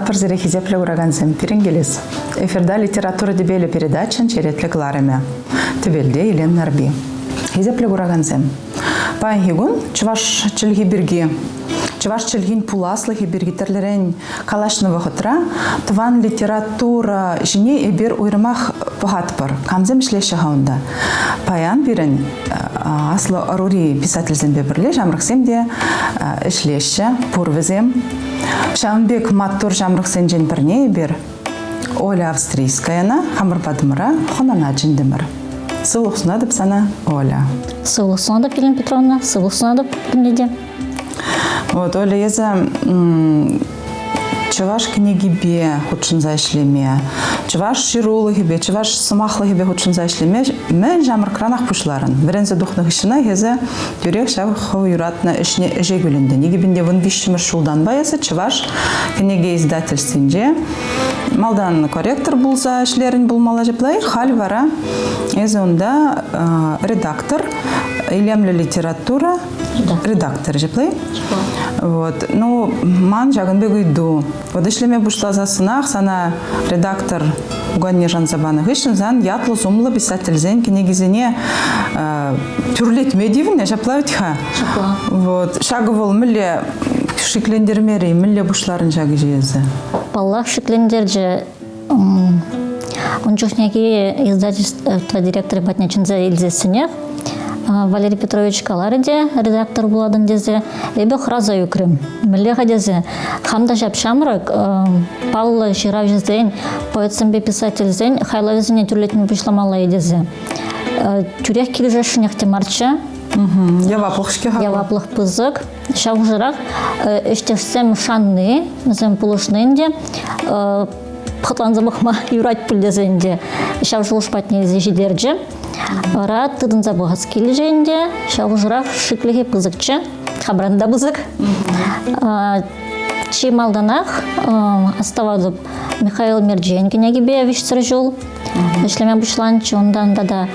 Сунатпӑр сире хисеплӗ куракансем, пирӗн килес. Эфирта литература тӗпелӗ передачӑн черетлӗ кӑларӑмӗ. Тӗпелте Елена Нарби. Хисеплӗ куракансем, паянхи кун чӑваш чӗлхи пирки, чӑваш чӗлхин пуласлӑхӗ пирки тӗрлӗрен калаҫнӑ вӑхӑтра тӑван литература ҫине эпир уйрӑмах пӑхатпӑр. Камсем ӗҫлеҫҫӗ-ха унта? Паян пирӗн аслӑ ӑрури писательсемпе пӗрле ҫамрӑксем те ӗҫлеҫҫӗ, пур вӗсем. Ҫавӑн пек маттур ҫамрӑксенчен пӗрне эпир Оля Австрийскаяна хамӑр патӑмӑра хӑнана чӗнтӗмӗр. Сывлӑх сунатӑп сана, Оля. Сывлӑх сунатӑп, Елена Петровна, сывлӑх сунатӑп пурне те. Вот, Оля, эсӗ чӑваш кӗнекипе хутшӑнса ӗҫлеме, чӑваш ҫырулӑхӗпе, чӑваш сӑмахлӑхӗпе хутшӑнса ӗҫлеме мӗн ҫамрӑкранах пуҫларӑн. Вӗренсе тухнӑ хыҫҫӑнах эсӗ тӳрех ҫав хӑв юратнӑ ӗҫне ӗҫе кӳлӗнтӗн. 2013-мӗш ҫултанпа эсӗ чӑваш кӗнеке издательствинче малтан корректор пулса ӗҫлерӗн пулмалла ҫапла-и? Халь вара эсӗ унта редактор, илемлӗ литература редактор ҫапла-и? Вот. Ну, ман ҫакӑн пек ыйту. Вот ӗҫлеме пуҫласассӑнах сана редактор пуканне шанса панӑ хыҫҫӑн сан ятлӑ-сумлӑ писательсен кӗнекисене тӳрлетме тивнӗ, ҫапла вӗт-ха? Ҫапла. Вот. Ҫакӑ вӑл мӗнле шиклентермерӗ-и? Мӗнле пуҫларӑн ҫак ӗҫе эсӗ? Паллах, шиклентерчӗ. Ун чухнехи издательство директорӗ патне чӗнсе илсессӗнех Валерий Петрович каларӗ те редактор пулатӑн тесе, эпӗ хӑраса ӳкрӗм. Мӗнле-ха тесе, хам та ҫап-ҫамрӑк, паллӑ ҫыравҫӑсен, поэтсемпе писательсен хайлавӗсене тӳрлетме пуҫламалла-и тесе. Тӳрех килӗшесшӗнех те марччӗ. Яваплӑх-ҫке-ха. Яваплӑх пысӑк. Ҫав хушӑрах ӗҫтешсем шанни, вӗсем пулӑшни ӗнтӗ хӑтланса пӑхма юрать пуль тесе ӗнтӗ ҫав шухӑш патне илсе ҫитерчӗ. Вара тытӑнса пӑхас килчӗ ӗнтӗ. Ҫав хушӑрах шиклӗхӗ пысӑкчӗ, хамран та пысӑк. Чи малтанах астӑватӑп Михаил Мерчен кӗнекипе виҫсӗр ҫул ӗҫлеме пуҫланчӗ. Унтан тата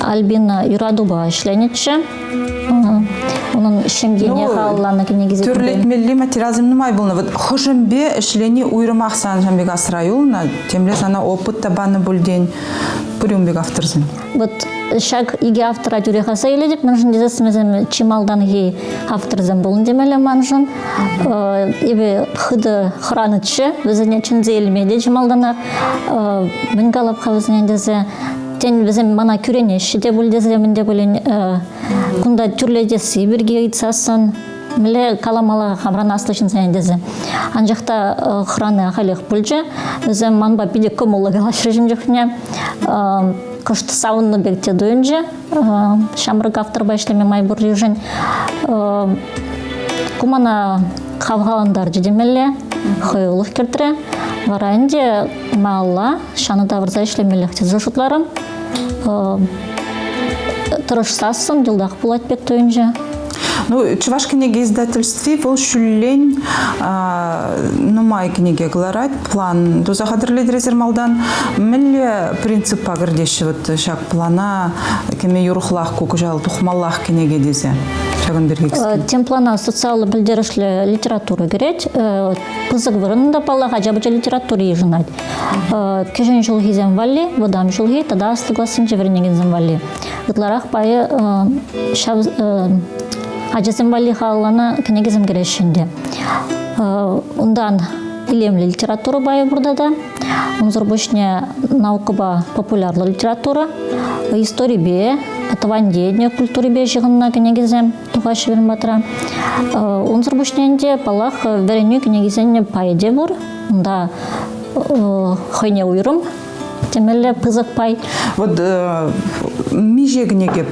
Альбина Юратупа ӗҫленӗччӗ. Унӑн ҫемьене халалланӑ кӗнекисем. Тӳрлетмелли материалсем нумай пулнӑ. Вот хӑшӗнпе ӗҫлени уйрӑмах сан пек асра юлнӑ, темле сана опыт та панӑ пуль тен. Пур ун пек авторсем. Вот ҫак икӗ автора тӳрех аса илетӗп, мӗншӗн тесессӗн вӗсем чи малтанхи авторсем пулнӑ темелле маншӑн. Эпӗ хытӑ хӑранӑччӗ вӗсене чӗнсе илме те чи малтанах. Мӗн калап-ха вӗсене тесе. Тен, вӗсем мана кӳренеҫҫӗ те пуль тесе мӗн те пулин кунта тӳрлетесси пирки ыйтсассӑн мӗнле каламалла хамран аслӑ ҫынсене тесе. Анчах та хӑрани ахалех пулчӗ. Вӗсем манпа питӗ кӑмӑллӑ калаҫрӗҫ ун чухне. Кӑшт савӑннӑ пек те туйӑнчӗ. Ҫамрӑк авторпа ӗҫлеме май пурришӗн. Ку мана хавхалантарчӗ темелле, хӑюлӑх кӗртрӗ. Вара ӗнтӗ малалла ҫанӑ тавӑрса ӗҫлемеллех тесе шутларӑм. Тӑрӑшсассӑн йӑлтах пулать пек туйӑнчӗ. Ну, Чӑваш кӗнеке издательстви вӑл ҫуллен нумай кӗнеке кӑларать, план туса хатӗрлетӗр эсир малтан. Мӗнле принциппа кӗртеҫҫӗ вот ҫак плана кӗме юрӑхлах ку кӑҫал тухмаллах кӗнеке тесе? Ҫакӑн пирки кӗскен. Тем плана социаллӑ пӗлтерӗшлӗ литература кӗрет. Пысӑк вырӑн та, паллах, ача-пӑча литератури йышӑнать. Кӗҫӗн ҫулхисем валли, вӑтам ҫулхи тата аслӑ классенче вӗренекенсем валли. Ытларах пайӗ ҫав ачасем валли халалланӑ кӗнекесем кӗреҫҫӗ ӗнтӗ. Унтан илемлӗ литература пайӗ пур тата. Унсӑр пуҫне наукӑпа популярлӑ литература, историпе, тӑван енӗ культурипе ҫыхӑннӑ кӗнекесем тухаҫҫӗ пирӗн патра. Унсӑр пуҫне ӗнтӗ, паллах, вӗренӳ кӗнекисен пайӗ те пур. Унта хӑйне уйрӑм темелле пысӑк пай. Вот миҫе кӗнеке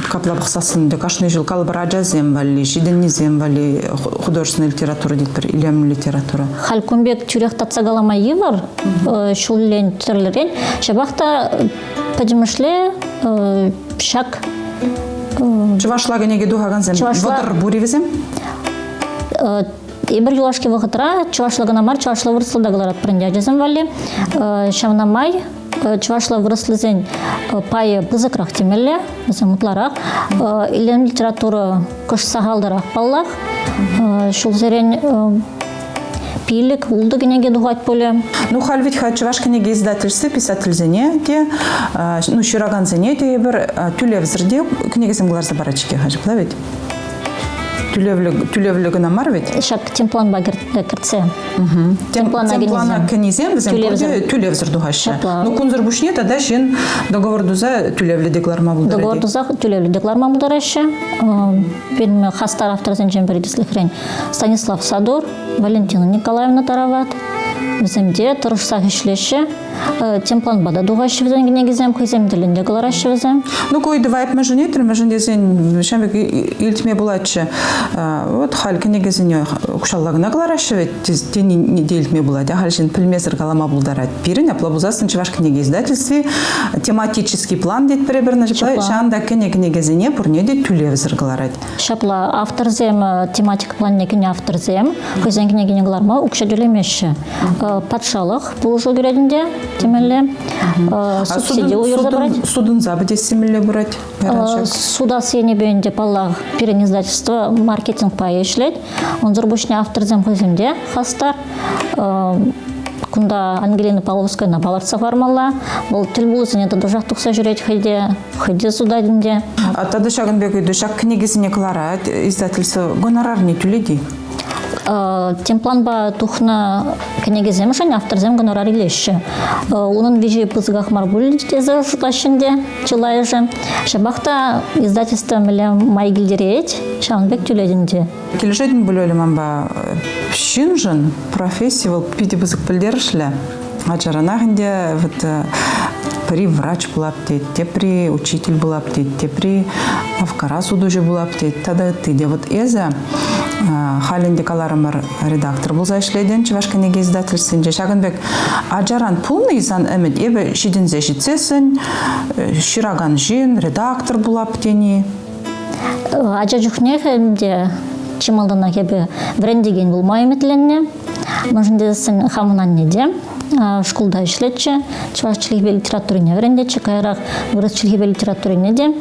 капла пӑхсассӑн ӗнтӗ кашни ҫул калӑпӑр ачасем валли, ҫитӗннисем валли художественная литература тетпӗр, илемлӗ литература. Халь кун пек тӳрех татса калама йывӑр, ҫуллен тӗрлӗрен. Ҫапах та пӗтӗмӗшле ҫак Чӑвашла кӗнеке тухакансем вӑтӑр пур-и вӗсем? Эпир юлашки вӑхӑтра чӑвашла кӑна мар, чӑвашла-вырӑсла та кӑларатпӑр ӗнтӗ ачасем валли. Ҫавна май чӑвашла-вырӑслисен пайӗ пысӑкрах темелле, вӗсем ытларах. Илем литература кӑшт сахалтарах паллах. Ҫулсерен. Пилӗк, ултӑ кӗнеке тухать пулӗ. Ну, халь вӗт-ха Чӑваш кӗнеке издательстви писательсене те, ну, ҫыракансене те эпир тӳлевсӗр те кӗнекесем кӑларса парать-ҫке-ха, ҫапла ведь? Тӳлевлӗ, тӳлевлӗ кӑна мар ведь? Ҫак темпланпа кӗртсе. Темплана кӗнисем вӗсем пурте тӳлевсӗр тухаҫҫӗ. Ну, кунсӑр пуҫне тата ҫын договор туса тӳлевлӗ те кӑларма пултарать. Договор туса тӳлевлӗ те кӑларма пултараҫҫӗ. Пирӗн хастар авторсенчен пӗри тӗслӗхрен Станислав Садор, Валентина Николаевна Тарават. Вӗсем те тӑрӑшсах ӗҫлеҫҫӗ. Темпланпа та тухаҫҫӗ вӗсен кӗнекисем, хӑйсем тӗллӗн те кӑлараҫҫӗ вӗсем. Ну, ку ыйтӑва эп мӗншӗн ыйтрӑм, мӗншӗн тесен ҫав пек илтме пулатчӗ. Вот халь кӗнекесене укҫалла кӑна кӑлараҫҫӗ вӗт тени те илтме пулать. Ахаль ҫын пӗлмесӗр калама пултарать. Пирӗн, апла пулсассӑн, Чӑваш кӗнеке издательстви тематический план тетпӗр эпир, ҫавӑнта кӗнӗ кӗнекесене пурне те тӳлевсӗр кӑларать. Ҫапла, авторсем, тематика планне кӗнӗ авторсем хӑйсен кӗнекине кӑларма укҫа тӳлемеҫҫӗ. Патшалӑх пулӑшу кӳрет ӗнтӗ темелле. Субсиди уйӑрса парать. Сутӑнса пӗтесси мӗнле пырать? Сутас енӗпе ӗнтӗ, паллах, пирӗн издательство маркетинг пайӗ ӗҫлет. Унсӑр пуҫне авторсем хӑйсем те хастар. Кунта Ангелина Павловскаяна палӑртса хӑвармалла. Вӑл тӗлпулусене тӑтӑшах тухса ҫӳрет хӑй те. Хӑй те сутать ӗнтӗ. Тата ҫакӑн пек ыйту. Ҫак кӗнекесене кӑларать издательство гонорарне тӳлет-и? Темпланпа тухнӑ кӗнекесемшӗн авторсем гонорар илеҫҫӗ. Унӑн виҫи пысӑках мар пуль тесе шутлаҫҫӗ ӗнтӗ чылайӑшӗ. Ҫапах та издательство мӗнле май килтерет, ҫавӑн пек тӳлет ӗнтӗ. Килӗшетӗн пуль, Оля, манпа. Ҫыншӑн професси вӑл питӗ пысӑк пӗлтерӗшлӗ. Ачаранах ӗнтӗ вот пӗри врач пулап тет, тепри учитель пулап тет, тепри лавккара сутуҫӑ пулап тет тата ытти те. Вот эсӗ халь ӗнтӗ каларӑмӑр редактор пулса ӗҫлетӗн Чӑваш кӗнеке издательствинче. Ҫакӑн пек ачаран пулнӑ-и сан ӗмӗт? Эпӗ ҫитӗнсе ҫитсессӗн ҫыракан ҫын, редактор пулап тени. Ача чухнех ӗнтӗ чи малтанах эпӗ вӗрентекен пулма ӗмӗтленнӗ. Мӗншӗн тесен хамӑн анне те шкулта ӗҫлетчӗ, чӑваш чӗлхипе литературине вӗрентетчӗ, каярах вырӑс чӗлхипе литературине те.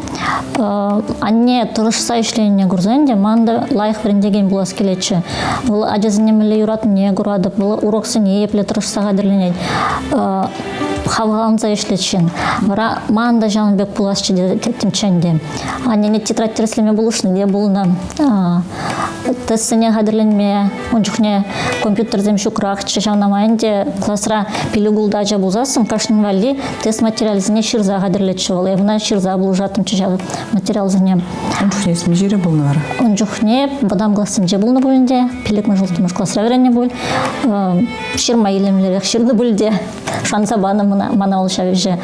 Анне тӑрӑшса ӗҫленине курсан ӗнтӗ ман та лайӑх вӗрентекен пулас килетчӗ. Вӑл ачасене мӗнле юратнине куратӑп, вӑл уроксене епле тӑрӑшса хатӗрленет. Хавхаланса ӗҫлет ҫын. Вара ман та ҫавӑн пек пуласчӗ теттӗмччӗ ӗнтӗ. Аннене тетрадь тӗрӗслеме пулӑшни те пулнӑ. Тестсене хатӗрленме ун чухне компьютерсем ҫукрахчӗ. Ҫавна май ӗнтӗ класра пилӗк-ултӑ ача пулсассӑн кашнин валли тест материалӗсене ҫырса хатӗрлетчӗ вӑл. Эп ӑна ҫырса пулӑшаттӑмччӗ ҫав материалсене. Ун чухне эс миҫере пулнӑ вара? Ун чухне вӑтам классенче пулнӑ пуль ӗнтӗ. Пиллӗкмӗш, улттӑмӗш класра вӗреннӗ пуль. Ҫырма илемлӗрех ҫырнӑ пуль те. Шанса панӑ мана вӑл ҫав ӗҫе.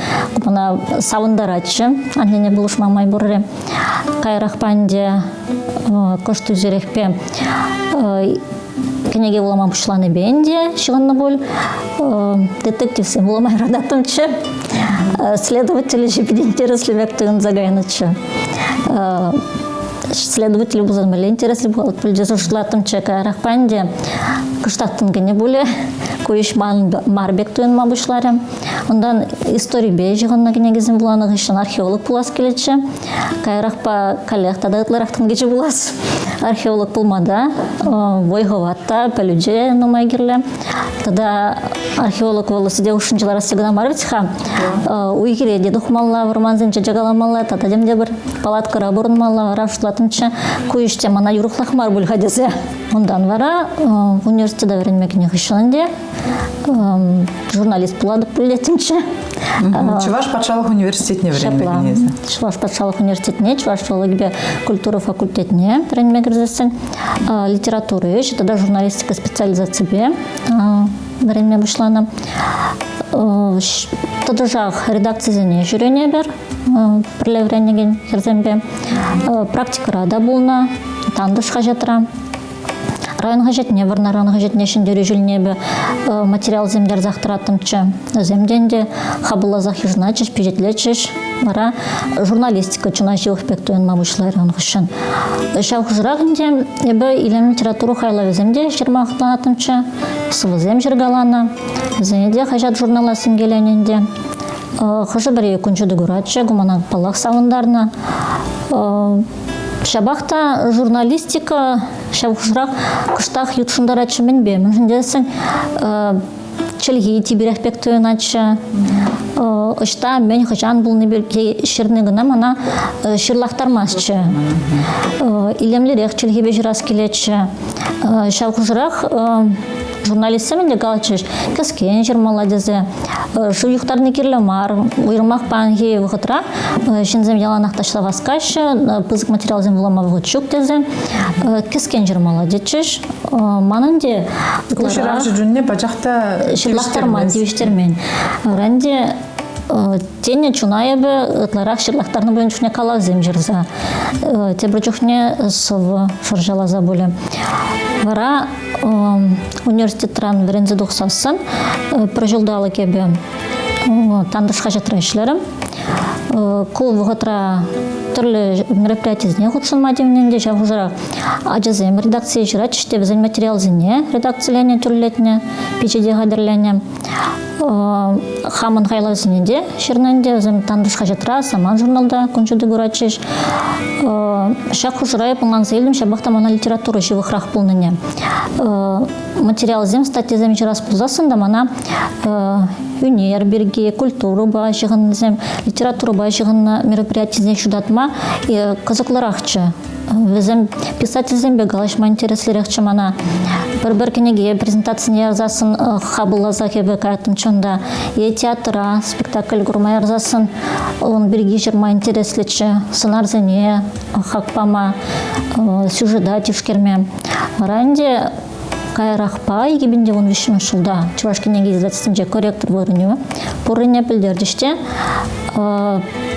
Мана савӑнтаратчӗ аннене пулӑшма май пурри. Каярахпа ӗнтӗ кӑшт ӳсерехпе кӗнеке вулама пуҫланипе ӗнтӗ ҫыхӑннӑ пуль. Детективсем вулама юрататтӑмччӗ. Следователь ӗҫӗ питӗ интереслӗ пек туйӑнса кайнӑччӗ. Следователь пулсан мӗнле интереслӗ пуль тесе шутлаттӑмччӗ. Каярахпа ӗнтӗ кӑштах тӑн кӗнӗ пулӗ. Ку ӗҫ ман мар пек туйӑнма пуҫларӗ. Унтан историпе ҫыхӑннӑ кӗнекесем вуланӑ хыҫҫӑн археолог пулас килетчӗ. Каярахпа каллех тата ытларах тӑн кӗчӗ пулас. Археолог пулма та вӑй-хӑват та, пӗлӳ те нумай кирлӗ. Тата археолог вӑл сӗтел хушшинче ларасси кӑна мар вӗт-ха. Уй-хире те тухмалла, вӑрмансенче чакаламалла, тата тем те пӗр палаткӑра пурӑнмалла. Вара шутлаттӑмччӗ, ку ӗҫ те мана юрӑхлах мар пуль-ха тесе. Унтан вара университета вӗренме кӗнӗ хыҫҫӑн ӗнтӗ журналист пулатӑп пуллеттӗмччӗ. Чӑваш патшалӑх университетне вӗренме кӗнӗ эсӗ. Чӑваш патшалӑх университетне, чӑваш филологипе культура факультетне вӗренме кӗрсессӗн литература ӗҫӗ тата журналистика специализаципе вӗренме пуҫланӑ. Тӑтӑшах редакцисене ҫӳренӗ эпир пӗрле вӗренекен хӗрсемпе. Практикӑра та пулнӑ, Тантӑш хаҫатра. Район хаҫатне, Вӑрнар район хаҫатне Ҫӗнтерӳ ҫулне эпӗ материалсем ярсах тӑраттӑмччӗ. Вӗсем те ӗнтӗ хапӑлласах йышӑнатчӗҫ, пичетлетчӗҫ. Вара журналистика чуна ҫывӑх пек туйӑнма пуҫларӗ ун хыҫҫӑн. Ҫав хушӑрах ӗнтӗ эпӗ илем литература хайлавӗсем те ҫырма хӑтланаттӑмччӗ, сӑвӑсем ҫыркаланӑ. Вӗсене те хаҫат-журнала сӗнкеленӗ ӗнтӗ. Хӑшӗ-пӗри кун ҫути куратчӗ, ку мана паллах савӑнтарнӑ. Ҫапах та журналистика. Ҫав хушӑрах кӑштах ютшӑнтаратчӗ мӗнпе. Мӗншӗн тесен чӗлхи типерех пек туйӑнатчӗ. Ӑҫта, мӗн, хӑҫан пулни пирки ҫырни кӑна мана ҫырлахтармастчӗ. Илемлӗрех чӗлхепе ҫырас килетчӗ. Ҫав хушӑрах журналистсем ӗнтӗ калатчӗҫ, кӗскен ҫырмалла тесе. Шыв юхтарни кирлӗ мар. Уйрӑмах паянхи вӑхӑтра ҫынсем яланах таҫта васкаҫҫӗ, пысӑк материалсем вулама вӑхӑт ҫук тесе. Кӗскен ҫырмалла тетчӗҫ. Манӑн те Ку ҫыравҫӑ чунне пачах та ҫырлахтарман, тивӗҫтермен. Ӗнтӗ тенӗ чуна эпӗ ытларах ҫырлахтарнӑ пулин чухне калавсем ҫырса, тепӗр чухне сӑвӑ шӑрҫаласа пулӗ. Вара университетран вӗренсе тухсассӑн пӗр ҫулталӑк эпӗ Тантӑш хаҫатра ӗҫлерӗм. Ку вӑхӑтра тӗрлӗ мероприятисене хутшӑнма тивнӗ ӗнтӗ ҫав хушӑрах. Ачасем редакцие ҫыратчӗҫ те вӗсен материалсене редакциленӗ, тӳрлетнӗ, пичете хатӗрленӗ. Хамӑн хайлавсене те ҫырнӑ ӗнтӗ. Вӗсем «Тантӑш» хаҫатра, «Саман» журналта кун ҫути куратчӗҫ. Ҫак хушӑра эп ӑнланса илтӗм, ҫапах та мана литература ҫывӑхрах пулнине. Материалсем, статьясем ҫырас пулсассӑн та мана ӳнер пирки, культурӑпа ҫыхӑннисем, литературӑпа ҫыхӑннӑ мероприятисене ҫутатма кӑсӑклӑрахчӗ. Вӗсем писательсемпе калаҫма интереслӗрехчӗ мана. Пӗр-пӗр кӗнеке презентацине ярсассӑн хапӑлласах эпӗ каяттӑмччӗ унта. Е театра спектакль курма ярсассӑн ун пирки ҫырма интереслӗччӗ. Сӑнарсене хак пама, сюжета тишкерме. Вара ӗнтӗ каярахпа 2013 ҫулта Чӑваш кӗнеке издательствинче корректор вырӑнӗ пуррине пӗлтерчӗҫ те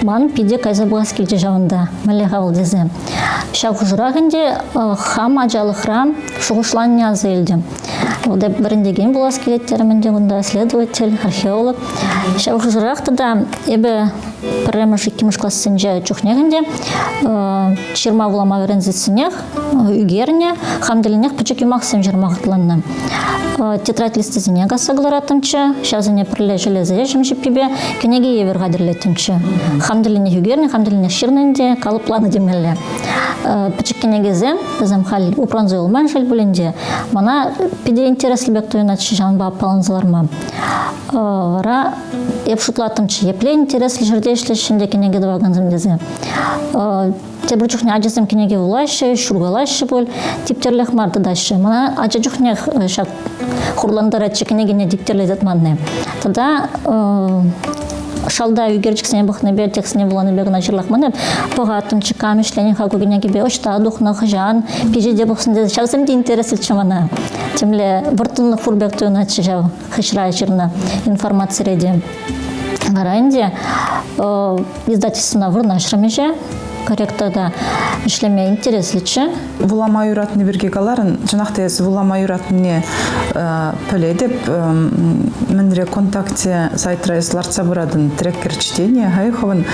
ман питӗ кайса пӑхас килчӗ ҫавӑнта, мӗнле-ха вӑл тесе. Ҫав хушӑрах ӗнтӗ хам ачалӑхра шухӑшланине аса илтӗм. Вот эп вӗрентекен пулас килет терӗм ӗнтӗ кунта, следователь, археолог. Ҫав хушӑрах тата эпӗ пӗрремӗш, иккӗмӗш классенче чухнех ӗнтӗ ҫырма вулама вӗренсессӗнех ӳкернӗ, хам тӗллӗнех пӗчӗк юмахсем ҫырма хӑтланнӑ. Тетрадь листисене касса кӑлараттӑмччӗ, ҫавсене пӗрле ҫӗлесе ҫӑм ҫиппипе кӗнеке евӗр хатӗрлеттӗмччӗ. Хам тӗллӗнех ӳкернӗ, хам тӗллӗнех ҫырнӑ ӗнтӗ, калӑпланӑ темелле. Пӗчӗк кӗнекесем, вӗсем халь упранса юлман шел пулин те, мана питӗ интереслӗ пек туйӑнатчӗ ҫавӑнпа аппаланса ларма. Вара эп шутлаттӑмччӗ, епле интереслӗ ҫӗрте ӗҫлеҫҫӗ ӗнтӗ кӗнеке тӑвакансем тесе. Тепӗр чухне ачасем кӗнеке вулаҫҫӗ, ҫуркалаҫҫӗ пуль, типтерлех мар тытаҫҫӗ. Мана ача чухнех ҫак хурлантаратчӗ кӗнекене типтерле тытманни. Тата шалта ӳкерчӗксене пӑхнипе, текстсене вуланипе кӑна ҫырлахман эп. Пӑхаттӑмччӗ, кам ӗҫленӗ-ха ку кӗнекепе, ӑҫта тухнӑ, хӑҫан, пичете пӑхсан тесе. Ҫавсем те интереслӗччӗ мана. Темле вӑрттӑнлӑх пур пек туйӑнатчӗ ҫав хыҫра ҫырнӑ информацире те. Вара ӗнтӗ издательствӑна вырнаҫрӑм ӗҫе. Корректорта ӗҫлеме интереслӗччӗ. Вулама юратни пирки каларӑн. Чӑнах та эс вулама юратнине пӗлетӗп. Мӗнре ВКонтакте сайтра эс лартса пыратӑн трекер чтения, хай хӑвӑн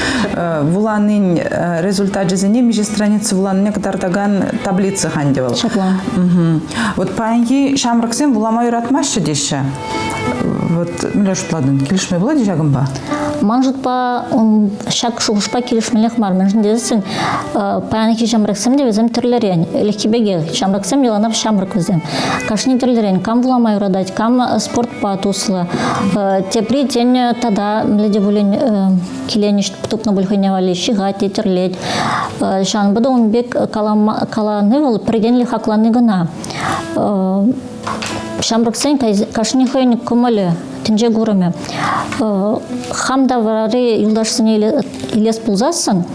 вуланин результачӗсене миҫе страница вуланине кӑтартакан таблица ханде вӑл. Ҫапла. Вот паянхи ҫамрӑксем вулама юратмаҫҫӗ теҫҫӗ. Вот мӗнле шутлатӑн, килӗшме пулать-и ҫакӑнпа? Ман шутпа, ҫак шухӑшпа килӗшмеллех мар. Мӗншӗн тесен паянхи ҫамрӑксем те вӗсем тӗрлӗрен. Ӗлӗкхи пекех ҫамрӑксем яланах ҫамрӑк вӗсем. Кашни тӗрлӗрен. Кам вулама юратать, кам спортпа туслӑ. Тепри, тен, тата мӗнле те пулин киленӗҫ тупнӑ пуль хӑйне валли, ҫыхать те тӗрлет. Ҫавӑнпа та ун пек калани вӑл пӗркенлӗ хаклани кӑна. Ҫамрӑксен кашни хӑйӗн кӑмӑлӗ, тӗнче курӑмӗ. Хам таврари юлташсене илес пулсассӑн,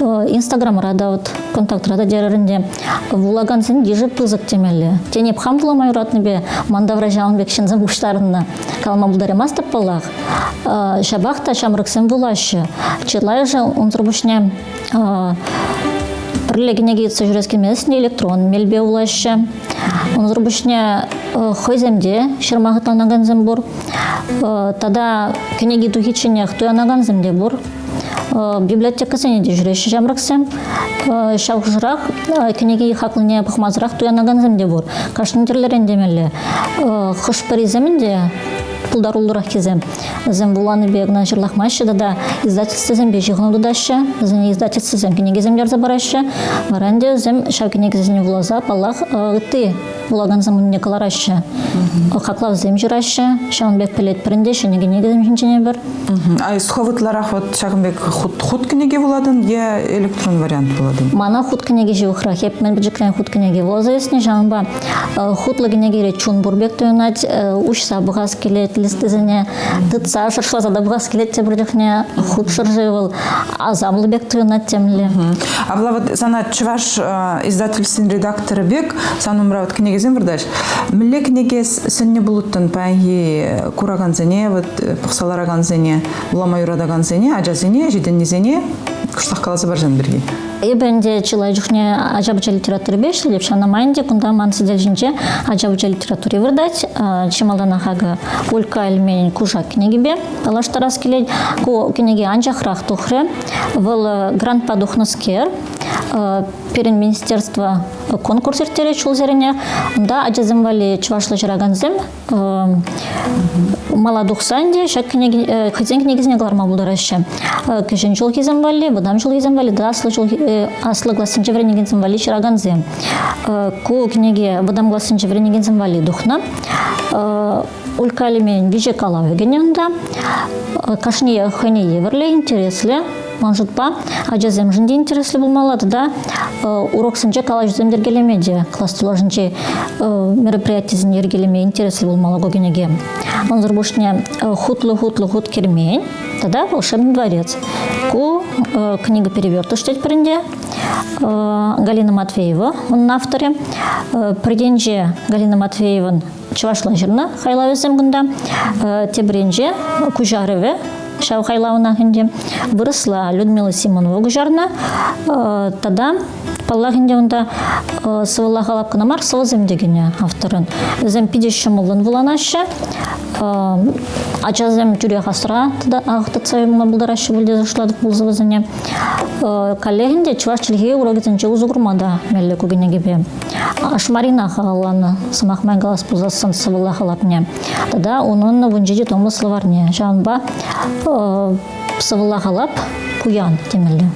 Инстаграмра та, вот, контактра та терӗр ӗнтӗ, вулакансен йышӗ пысӑк темелле. Тен, эп хам вулама юратнипе ман тавра ҫавӑн пек ҫынсем пуҫтарӑннӑ. Калама пултараймастӑп паллах. Ҫапах та ҫамрӑксем вулаҫҫӗ. Чылайӑшӗ унсӑр пуҫне пӗрле кӗнеке йӑтса ҫӳрес килмест, электрон мелпе вулаҫҫӗ. Унсӑр пуҫне хӑйсем те ҫырма хӑтланакансем пур. Тата кӗнеке тухичченех туянакансем те пур. Библиотекӑсене те ҫӳреҫҫӗ ҫамрӑксем. Ҫав хушӑрах кӗнеке хаклине пӑхмасӑрах туянакансем те пур. Кашни тӗрлӗрен темелле. Хӑш-пӗрисем ӗнтӗ. пултаруллӑраххисем. Вӗсем вуланипе кӑна ҫырлахмаҫҫӗ тата издательствӑсемпе ҫыхӑну тытаҫҫӗ, вӗсене издательствӑсем кӗнекесем ярса параҫҫӗ. Вара ӗнтӗ вӗсем ҫав кӗнекесене вуласа, паллах, ытти вулакансем умне кӑлараҫҫӗ. Хаклавсем ҫыраҫҫӗ. Ҫавӑн пек пӗлетпӗр ӗнтӗ ҫӗнӗ кӗнекесем ҫинчен эпир. А эс хӑв ытларах вот ҫакӑн пек хут, хут кӗнеке вулатӑн е электрон вариант вулатӑн? Мана хут кӗнеке ҫывӑхрах. Эп мӗн пӗчӗкрен хут кӗнеке вуласа ӳснӗ, ҫавӑнпа хутлӑ кӗнекере чун пур пек туйӑнать, уҫса пӑхас килет листисене, тытса шӑршласа та пӑхас килет тепӗр чухне. Хут шӑрши вӑл асамлӑ пек туйӑнать темле. Апла вот сана чӑваш издательствин редакторӗ пек сан умра вот кӗнекесем выртаҫ. Мӗнле кӗнеке сӗннӗ пулӑттӑн паянхи куракансене, вот пӑхса ларакансене, вулама юратакансене, ачасене, ҫитӗннисене кӑштах каласа парсан пирки? Эпӗ ӗнтӗ чылай чухне ача-пӑча литературипе ӗҫлетӗп. Ҫавна май ӗнтӗ кунта ман сӗтел ҫинче ача-пӑча литератури выртать. Чи малтанах акӑ Улька Эльменӗн Кушак кӗнекипе паллаштарас килет. Ку кӗнеке анчахрах тухрӗ. Вӑл грантпа тухнӑскер. Пирӗн министерство конкурс ирттерет ҫулсеренех. Унта ачасем валли чӑвашла ҫыракансем мала тухсан те ҫак кӗнеке хӑйсен кӗнекисене кӑларма пултараҫҫӗ. Кӗҫӗн ҫулхисем валли, вӑтам ҫулхисем валли тата аслӑ ҫулхи аслӑ классенче вӗренекенсем валли ҫыракансем. Ку кӗнеке вӑтам классенче вӗренекенсем валли тухнӑ. Улька Лемен виҫе калавӗ кӗнӗ унта. Кашнийӗ хӑйне евӗрлӗ, интереслӗ. Ман шутпа, ачасемшӗн те интереслӗ пулмалла тата уроксенче калаҫусем йӗркелеме те, класс тулашӗнчи мероприятисене йӗркелеме интереслӗ пулмалла ку кӗнеке. Унсӑр пуҫне хутлӑ-хутлӑ хут кермен тата Волшебный дворец. Ку книга перевертыш тетпӗр ӗнтӗ. Галина Матвеева, унӑн авторӗ. Пӗр енче Галина Матвеевӑн чӑвашла ҫырнӑ хайлавӗсем кунта. Тепӗр енче куҫарӑвӗ ҫав хайлавӑнах ӗнтӗ. Вырӑсла Людмила Симонова куҫарнӑ. Тата, паллах ӗнтӗ, унта сӑвӑлла халап кӑна мар, сӑвӑсем те кӗнӗ авторӑн. Вӗсем питӗ ҫӑмӑллӑн вуланаҫҫӗ. Ачасем тӳрех асра тытса юлма пултараҫҫӗ пуль тесе шутлатӑп пул сӑвӑсене. Каллех ӗнтӗ чӑваш чӗлхи урокӗсенче усӑ курма та меллӗ ку кӗнекепе. Ашмарина халалланӑ сӑмах май калас пулсассӑн сӑвӑлла халапне тата унӑн 17 томлӑ словарьне. Ҫавӑнпа сӑвӑлла халап пуян темелле.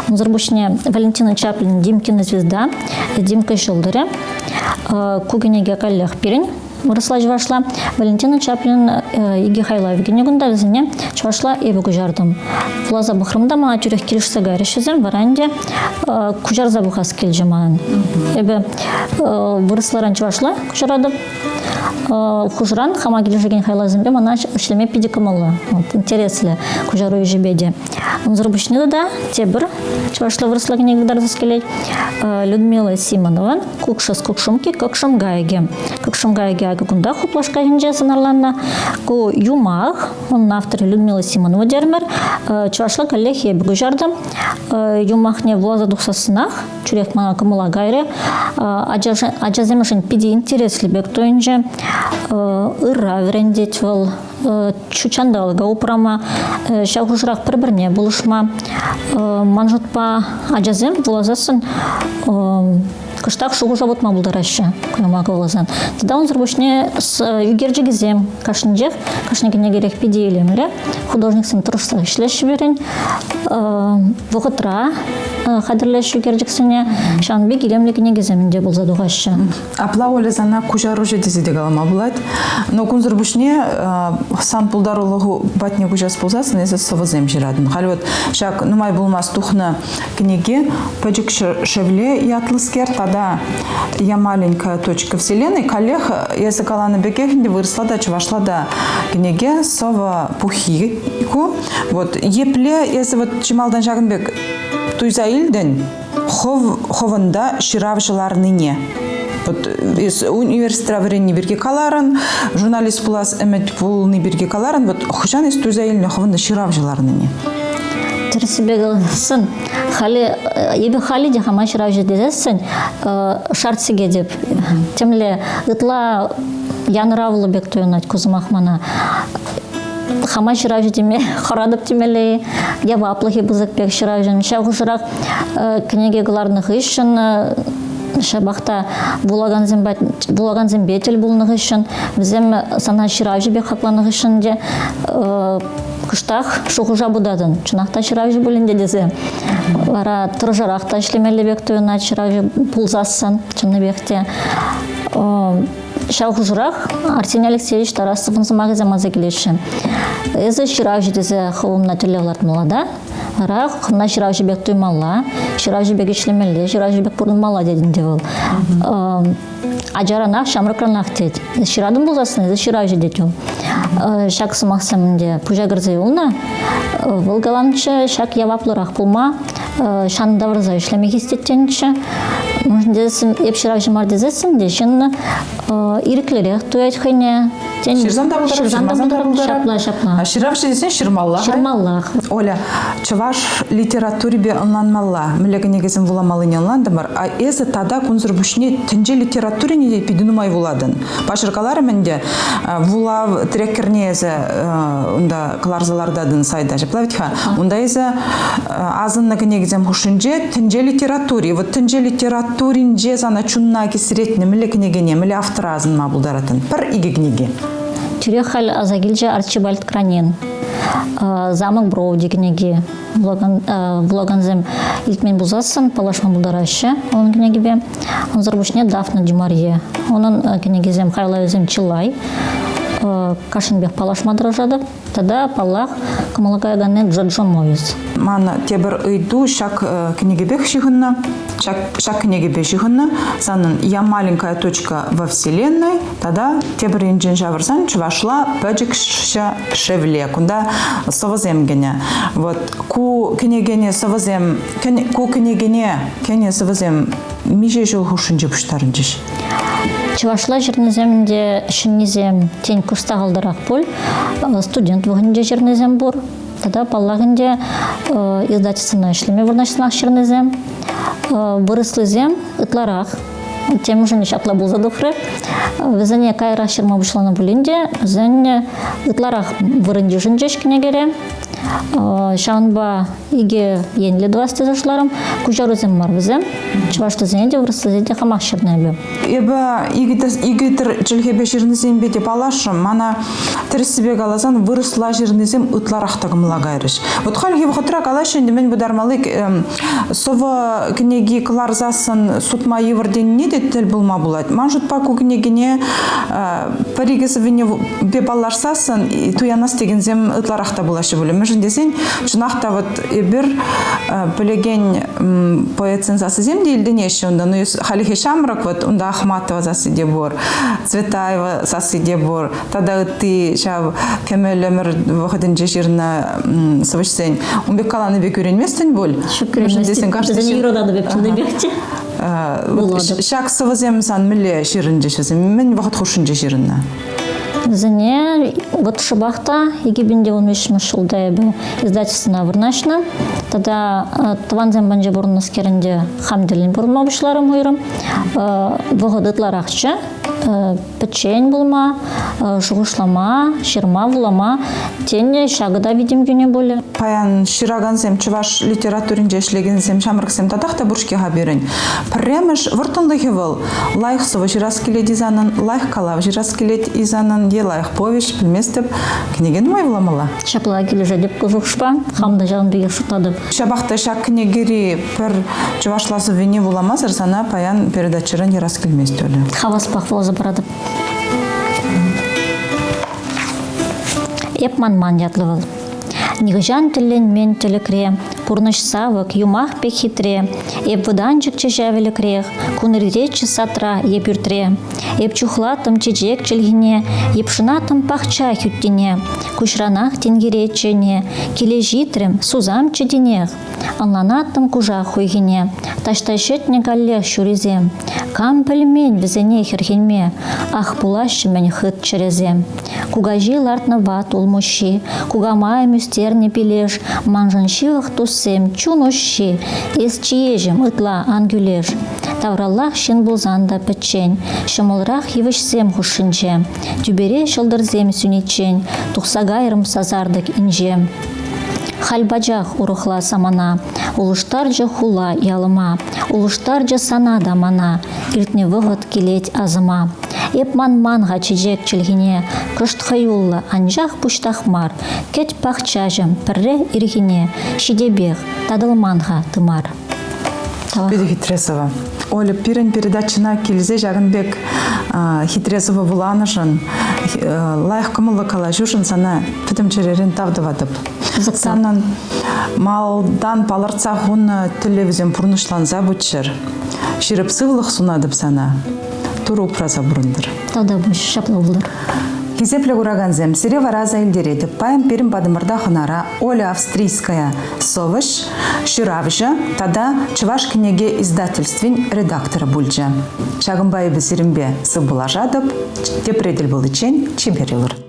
Унсӑр пуҫне Валентина Чаплин «Димкина звезда», «Димка ҫӑлтӑрӗ». Ку кӗнеке каллех пирӗн вырӑсла-чӑвашла. Валентина Чаплин икӗ хайлавӗ кӗнӗ кунта, вӗсене чӑвашла эпӗ куҫартӑм. Вуласа пӑхрӑм та мана тӳрех килӗшсе кайрӗҫ вӗсем, вара ӗнтӗ куҫарса пӑхас килчӗ манӑн. Эпӗ вырӑсларан чӑвашла куҫаратӑп. Хушӑран хама килӗшекен хайлавсемпе мана ӗҫлеме питӗ кӑмӑллӑ, интереслӗ куҫару ӗҫӗпе те. Унсӑр пуҫне тата тепӗр чӑвашла-вырӑсла кӗнеке кӑтартас килет. Людмила Симонован «Кукшӑс кукшӑмки кӑкшӑм кайӑкӗ». Кӑкшӑм кайӑкӗ акӑ кунта хуплашка ҫинче сӑнарланнӑ. Ку юмах, унӑн авторӗ Людмила Симонова термӗр. Чӑвашла каллех эпӗ куҫартӑм. Юмахне вуласа тухсассӑнах тӳрех мана кӑмӑла кайрӗ. Ачасемшӗн питӗ интереслӗ пек туйӑнчӗ. Ырра вӗрентет вӑл, ҫутҫанталӑка упрама, ҫав хушӑрах пӗр-пӗрне пулӑшма. Ман шутпа, ачасем вуласассӑн кӑштах шухӑша путма пултараҫҫӗ кӑна каласан. Тата унсӑр пуҫне ӳкерчӗкӗсем кашнинчех, кашни кӗнекерех питӗ илемлӗ. Художниксем тӑрӑшса ӗҫлеҫҫӗ пирӗн. Вӑхӑтра хатӗрлеҫҫӗ ӳкерчӗксене. Ҫавӑн пек илемлӗ кӗнекесем ӗнтӗ пулса тухаҫҫӗ. Апла Оля сана куҫаруҫӑ тесе те калама пулать. Но кунсӑр пуҫне сан пултарулӑху патне куҫас пулсассӑн эсӗ сӑвӑсем ҫыратӑн. Халь вот ҫак нумай пулмасть тухнӑ кӗнеке «Пӗчӗк шевле» ятлӑскер тата «Я маленькая точка вселенной» каллех эсӗ каланӑ пекех ӗнтӗ вырӑсла та чӑвашла та кӗнеке сӑвӑ пуххи ку. Вот епле эсӗ вот чи малтан ҫакӑн пек туйса илтӗн хӑв хӑвӑнта ҫыравҫӑ ларнине? Вот эс университетра вӗренни пирки каларӑн, журналист пулас ӗмӗт пулни пирки каларӑн. Вот хӑҫан эс туйса илнӗ хӑвӑнта ҫыравҫӑ ларнине? Тӗрӗссипе каласан, халӗ эпӗ халӗ те хама ҫыравҫӑ тесессӗн шарт сикетӗп. Темле ытла янӑравлӑ пек туйӑнать ку сӑмах мана. Хама ҫыравҫӑ теме хӑратӑп темелле, яваплӑхӗ пысӑк пек ҫыравҫӑн. Ҫав хушӑрах кӗнеке кӑларнӑ хыҫҫӑн. Ҫапах та вулакансем вулакансемпе тӗл пулнӑ хыҫҫӑн, вӗсем сана ҫыравҫӑ пек хакланӑ хыҫҫӑн те кӑштах шухӑша путатӑн. Чӑнах та ҫыравҫӑ пулин те тесе. Вара тӑрӑшарах та ӗҫлемелле пек туйӑнать ҫыравҫӑ пулсассӑн, чӑннипех те. Ҫав хушӑрах Арсений Алексеевич Тарасовӑн сӑмахӗсем аса килеҫҫӗ. Эсӗ ҫыравҫӑ тесе хӑвӑмна тӗллев лартмалла та, вара хӑвна ҫыравҫӑ пек туймалла, ҫыравҫӑ пек ӗҫлемелле, ҫыравҫӑ пек пурӑнмалла тет ӗнтӗ вӑл. Ачаранах, ҫамрӑкранах тет. Ҫыратӑн пулсассӑн эсӗ ҫыравҫӑ тет вӑл. Ҫак сӑмахсем ӗнтӗ пуҫа кӗрсе юлнӑ. Вӑл каланччӗ, ҫак яваплӑрах пулма, ҫан тавӑрса ӗҫлеме хистет тенӗччӗ. Мӗншӗн тесен эп ҫыравҫӑ мар тесессӗн те ҫын ирӗклӗрех туять хӑйне. Тен, ҫырсан та пултарать, ҫырмасан та пултарать. Ҫапла, ҫапла. А ҫыравҫӑ тесен ҫырмалла. Ҫырмаллах. Оля, чӑваш литературипе ӑнланмалла. Мӗнле кӗнекесем вуламаллине ӑнлантӑмӑр. А эсӗ тата кунсӑр пуҫне тӗнче литературине те питӗ нумай вулатӑн. Паҫӑр каларӑм ӗнтӗ, вулав трекерне эсӗ унта кӑларса лартатӑн сайта. Ҫапла вӗт-ха. Унта эсӗ асӑннӑ кӗнекесем хушшинче тӗнче литератури. Вот тӗнче литературинче сана чунна кисретнӗ мӗнле кӗнекене, мӗнле автора асӑнма пултаратӑн? Пӗр икӗ кӗнеке. Тӳрех халь аса килчӗ Арчибальд Кранин. Замок Броуди кӗнеки. Вулакансем илтмен пулсассӑн паллашма пултараҫҫӗ унӑн кӗнекипе. Унсӑр пуҫне Дафна Дюмарье. Унӑн кӗнекисем, хайлавӗсем чылай. Кашнинпех паллашма тӑрӑшатӑп. Тата, паллах, кӑмӑла каяканни Джорджо Мовис. Ман тепӗр ыйту ҫак кӗнекепех ҫыхӑннӑ. Ҫак, ҫак кӗнекепе ҫыхӑннӑ. Санӑн «Я маленькая точка во вселенной» тата тепӗр енчен ҫавӑрсан чӑвашла пӗчӗкҫӗ шевле. Кунта сӑвӑсем кӗнӗ. Вот ку кӗнекене сӑвӑсем, ку кӗнекене кӗнӗ сӑвӑсем миҫе ҫул хушшинче пуҫтарӑнчӗҫ? Чӑвашла ҫырнисем те ҫӗннисем, тен, кӑштахалтарах пуль. Студент вӑхӑтӗнче ҫырнисем пур. Тата, паллах ӗнтӗ, издательствӑна ӗҫлеме вырнаҫсанах ҫырнисем. Вырӑслисем ытларах. Темшӗн ҫапла пулса тухрӗ. Вӗсене кайрах ҫырма пуҫланӑ пулин те, вӗсен ытларах вырӑн йышӑнчӗҫ кӗнекере. Ҫавӑнпа икӗ енлӗ тӑвас тесе шутларӑм. Куҫарусем мар вӗсем. Чӑвашлисене те, вырӑслисене те хамах ҫырнӑ эпӗ. Эпӗ икӗ чӗлхепе ҫырнисемпе те паллашрӑм. Мана тӗрӗссипе каласан вырӑсла ҫырнисем ытларах та кӑмӑла кайрӗҫ. Вот хальхи вӑхӑтра калаҫҫӗ ӗнтӗ мӗн пытармалли сӑвӑ кӗнеки кӑларсассӑн сутма йывӑр тенине те тӗл пулма пулать. Ман шутпа ку кӗнекене пӗр-икӗ сӑввине паллашсассӑн туянас текенсем ытларах та пулаҫҫӗ пулӗ. Мӗншӗн тесен чӑнах та вот эпир пӗлекен поэтсен сассисем те илтӗнеҫҫӗ унта. Ну, хальхи ҫамрӑк вот унта Ахматова сасси те пур, Цветаева сасси те пур, тата ытти ҫав кӗмӗл ӗмӗр вӑхӑтӗнче ҫырнӑ сӑвӑҫсен. Ун пек каланипе кӳренместӗн пуль? Ҫук, кӳренместӗп. Вӗсене юрататӑп эп чӑннипех те. Ҫак сӑвӑсем сан мӗнле ҫырӑнчӗҫ вӗсем? Мӗн вӑхӑт хушшинче ҫырӑннӑ? Вӗсене вот шӑпах та 2013 ҫулта эпӗ издательствӑна вырнаҫнӑ. Тата тӑвансем патӗнче пурӑннӑскерӗн те хам тӗллӗн пурӑнма пуҫларӑм уйрӑм. Вӑхӑт ытларахчӗ. Пӗччен пулма, шухӑшлама, ҫырма, вулама, тен, ҫакӑ та витӗм кӳнӗ пулӗ. Паян ҫыракансем, чӑваш литературинче ӗҫлекенсем, ҫамрӑксем татах та пур-ҫке-ха пирӗн. Пӗрремӗш вӑрттӑнлӑхӗ вӑл лайӑх сӑвӑ ҫырас килет-и санӑн, лайӑх калав ҫырас килет-и санӑн е лайӑх повеҫ, пӗлместӗп. Кӗнеке нумай вуламалла. Ҫапла килӗшетӗп ку шухӑшпа. Хам та ҫавӑн пекех шутлатӑп. Ҫапах та ҫак кӗнекери пӗр чӑвашла сӑввине вуламасӑр сана паян передачӑран ярас килмест, Оля. Хаваспах вуласа паратӑп. Эп манман ятлӑ вӑл. Нихӑҫан тӗлленмен тӗлӗкре, пурнӑҫ савӑк, юмах пек хитре. Эп вӑтанчӑкчӗ ҫав ӗлӗкрех, кун иртетчӗ садра е пӳртре. Эп чухлаттӑм чечек чӗлхине, йӑпшӑнаттӑм пахча хӳттине. Куҫранах тинкеретчӗ ӗне, киле ҫитрӗм, сусамччӗ тинех. Ӑнланаттӑм кушак хуйхине, таҫта ҫӗтнӗ каллех ҫурисем. Кам пӗлмен вӗсене хӗрхенме, ах пулаҫҫӗ-мӗн хыт чӗресем. Кукаҫи лартнӑ ват улмуҫҫи, кукамайӑм ӳстернӗ пилеш, маншӑн ҫывӑх туссем, чун уҫҫи, эс чиеҫӗм ытла ан кӳлеш. Тавраллах ҫын пулсан та пӗччен, ҫӑмӑлрах йывӑҫсем хушшинче, тӳпере ҫӑлтӑрсем сӳниччен тухса кайрӑм сасартӑк инҫе. Халь пачах урӑхла самана. Улӑштарчӗ хула ялӑма, улӑштарчӗ сана та мана. Иртнӗ вӑхӑт килет асӑма. Эп манман-ха чечек чӗлхине, кӑшт хӑюллӑ, анчах пуҫтах мар. Кӗт пахчаҫӑм, пӗрре ирхине, ҫитепех, татӑлман-ха тымар. Питӗ хитре сӑвӑ. Оля, пирӗн передачӑна килсе ҫакӑн пек хитре сӑвӑ вуланӑшӑн, лайӑх кӑмӑллӑ калаҫушӑн сана пӗтӗм чӗререн тав тӑватӑп. Санӑн малтан палӑртса хунӑ тӗллевсем пурнӑҫланса пыччӑр. Ҫирӗп сывлӑх сунатӑп сана. Турӑ упраса пурӑнтӑр. Тавтапуҫ, ҫапла пултӑр. Хисеплӗ куракансем, сире вара аса илтеретӗп. Паян пирӗн патӑмӑрта хӑнара Оля Австрийская сӑвӑҫ, ҫыравҫӑ тата Чӑваш кӗнеке издательствин редакторӗ пулчӗ. Ҫакӑнпа эпӗ сирӗнпе сывпуллашатӑп. Тепре тӗл пуличчен чипер юлӑр.